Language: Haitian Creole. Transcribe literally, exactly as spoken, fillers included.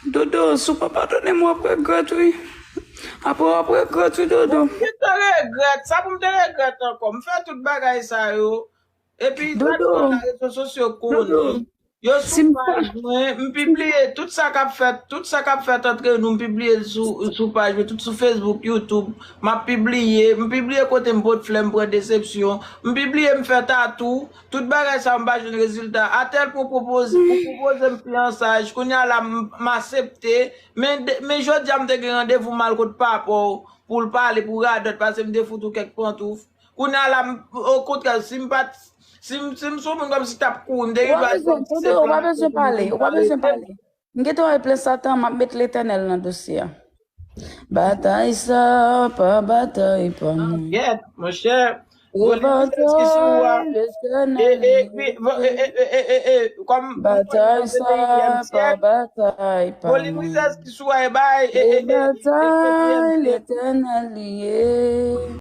Dodo, si w pa padone m, w ap regrèt, wi. Apre, w ap regrèt, wi, Dodo. Mwen te regrèt. Sa pou m te regrèt ankò? M fè tout bagay sa yo. Epi, Dodo, nan rezo sosyo konnen. Yo sou paj mwen, m pibliye tout sa k ap fèt, tout sa k ap fèt antre nou, m pibliye l sou, sou paj mwen, tout sou Facebook, YouTube. M ap pibliye, m pibliye kote m pot flè, m pran desepsyon. M pibliye, m fè tatou, tout bagay sa m pa jwenn rezilta. Atèl pou pwopoze, pou pwopoze m fiyansaj, kounye a la m, m asepte. Men, men jodi a m te gen randevou m al kot papa w pou l pale, pou radòt, paske m te fout ou kèk pantouf. Kounye a la, m, okontrè, si m pa t, si m, si m sou moun kòmsi t ap kouri, m te gen bagay kòmsi se plan. Ou pa bezwen pale, ou pa bezwen pale. M gentan wè plen Satan, m ap met Letènèl nan dosye a. Batay sa pa batay pa mwen. Yèt, monchè. Volim ki sou a. E, e, e, e, e, e, e, e, kòm batay sa pa batay pa mwen. Volim ki sou a, e bay, e, e, e, e, e, e, batay Letènèl li ye.